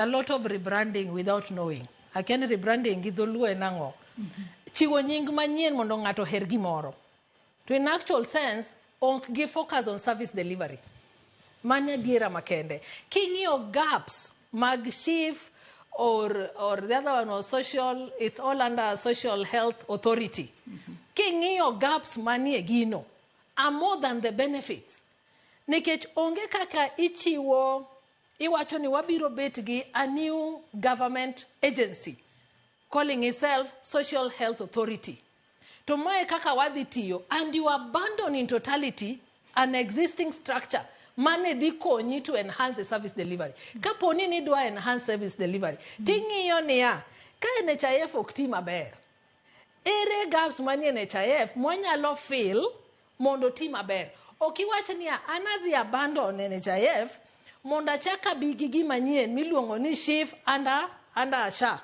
A lot of rebranding without knowing. Akia ni rebranding gi dholuo en ang'o. Chiwo nying manyien mondo ng'ato oher gimoro. To in actual sense, ok gi focus on service delivery. Mano adiera makende. King'iyo gaps mag SHIF or the other one was social, it's all under Social Health Authority. King'iyo gaps manie gino are more than the benefits. Nikech onge kaka ichiwo, iwacho ni wabiro bet gi a new government agency calling itself Social Health Authority. To mae kaka wadhi tiyo, and you abandon in totality an existing structure mane dhi konyi to enhance the service delivery. Kapo ni nidwa enhance service delivery, ting'iyo niya, ka NHIF ok ti maber, ere gaps manie NHIF mwanyalo fill mondo ti maber? Ok iwach niya, an adhi abandon NHIF mondo achak abi gi gima nyien miluongo ni SHIF under SHA.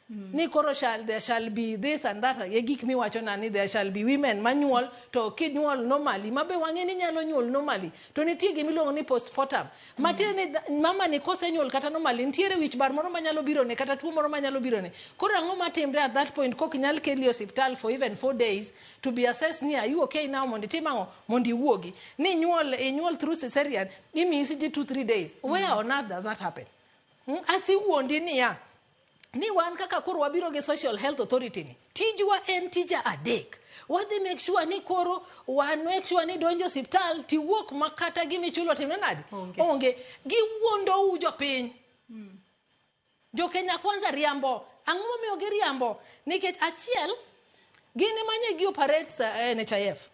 Ni koro there shall be this and that, e gik miwacho na ni there shall be women manyuol, to kinyuol normally, mabe wang'e ni nyalo nyuol normally, to nitie gimiluongo ni postpartum, matiende ni mama ni kosenyuol kata normally, nitiere wich bar moro manyalo birone kata tuo moro manyalo birone. Koro ang'o matimre at that point kok nyal keli e osiptal for even 4 days to be assessed ni, "Are you okay now?" Mondo itim ang'o? Mondo iwuogi ni inyuol, inyuol through cesarean, imiyi siji 2-3 days. Where on earth does that happen? Asiwuondi niya ni wan kaka koro wabiro gi Social Health Authority ni, tijwa en tija adek: wadhi make sure ni koro wan make sure ni donjo osiptal tiwuok ma kata gimichulo timre nade? Onge. Onge. Giwuondou jopiny. Jo Kenya Kwanza riambo. Ang'o momiyo giriambo? Nikech achiel, gin ema ne gi operate NHIF.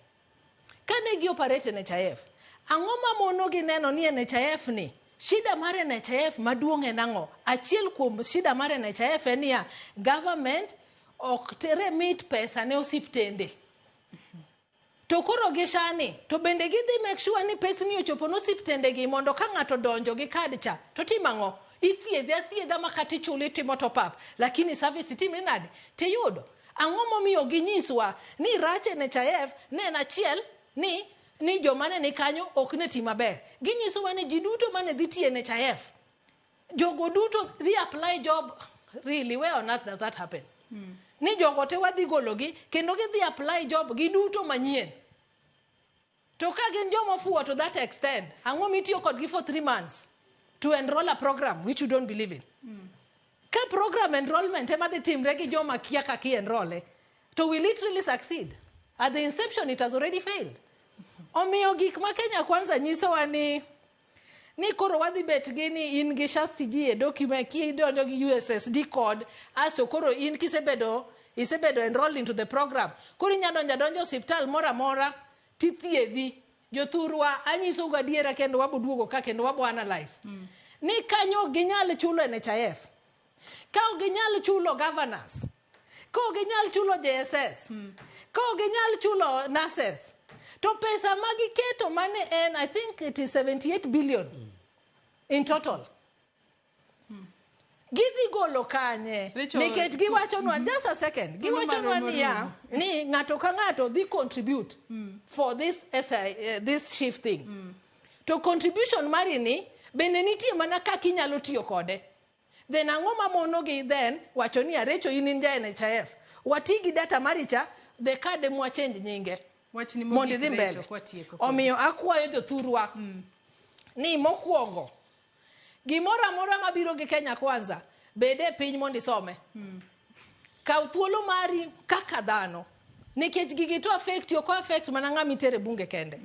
Kane gi operate NHIF, ang'o mamono gi neno ni NHIF ni shida mar NHIF maduong' en ang'o? Achiel kuom shida mar NHIF en niya, government ok remit pesa ne osiptende. To koro gi sani to bende gidhi make sure ni pesni ochopo ne osiptendegi, mondo ka ng'ato donjo gi kad cha to timo ang'o? Ithiedhe athiedha ma kata ichulo, itimo top up, lakini service itimri nade? Tiyudo. Ang'o momiyo ginyiswa ni rach NHIF ne en achiel ni joma ne ni kanyo ok ne ti maber? Ginyisowa ni ji duto mane dhi tiyo NHIF, jogo duto dhi apply job. Really, where on earth does that happen? Ni jogo te wadhi gologi kendo gidhi apply job giduto manyien. To ka gin joma ofuwo to that extent, ang'o mitiyo kodgi for 3 months to enroll a program which you don't believe in? Ka program enrollment ema dhi timre gi joma kia kaka i enroll, to will it really succeed? At the inception it has already failed. Omiyo gik ma Kenya Kwanza nyisowa ni koro wadhi bet gi ni in gi SHA CD e document, kidonjo gi USSD code, asto koro in kisebedo, isebedo enrolled into the program, koro inya donjo adonja osiptal moro amora tithiedhi. Jothurwa, anyisou gadiera kendo wabo duogo ka kendo wabo analyze ni kanyo ok ginyal chulo NHIF, ka ok ginyal chulo governors, ka ok ginyal chulo JSS, ka ok ginyal chulo nurses, to pesa ma giketo mane en, I think it is 78 billion in total, gidhi golo kanye? Rachel, Nikech giwachonwa, just a second, giwachonwa maromo niya rumo. ni ng'ato ka ng'ato dhi contribute for this SI, this SHIF thing, to contribution mari ni bende nitie mana kaka inyalo tiyo kode. Then ang'o mamonogi then wacho ni, "Arecho, in ja NHIF, wati gi data mari cha, the card emwa change nyinge Wachni mondo mogik, idhi Rachel, mbele"? kwatieko. Omiyo akwayo jothurwa ni mokwongo, gimoro amora mabiro gi Kenya Kwanza, bed e piny mondo isome. Kaw thuolo mari kaka dhano, nikech gigi to affect, ok affect mana ng'ama itere bunge kende.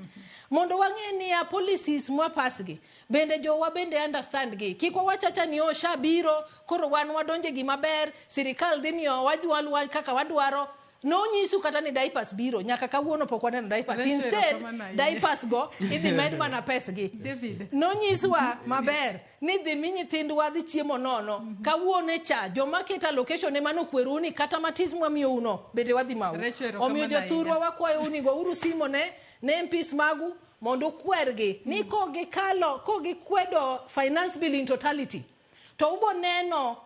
Mondo wang'e niya policies mwapas gi bende jowa bende understand gi. Kik wawach acha ni o SHA biro, koro wan wadonje gima ber, sirikal dhi miyo wadwa kaka wadwaro. Nonyisu kata ni diapers biro, nyaka kawuono pok waneno diapers. Rachel, Instead, erokamano ahinya. diapers go idhi med mana pesgi. David. Nonyiswa maber ni dhi mi nyithindwa dhi chiemo nono. Kawuono cha joma keto allocation ema nokwerou ni kata matis mwamiyou no bende wadhi mau. Rachel, erokamano Omiyo jothurwa, ahinya. wakwayou ni gouru simo ne MPs magu mondo ukwergi ni kogikalo, kogikwedo finance bill in totality, to ubo neno.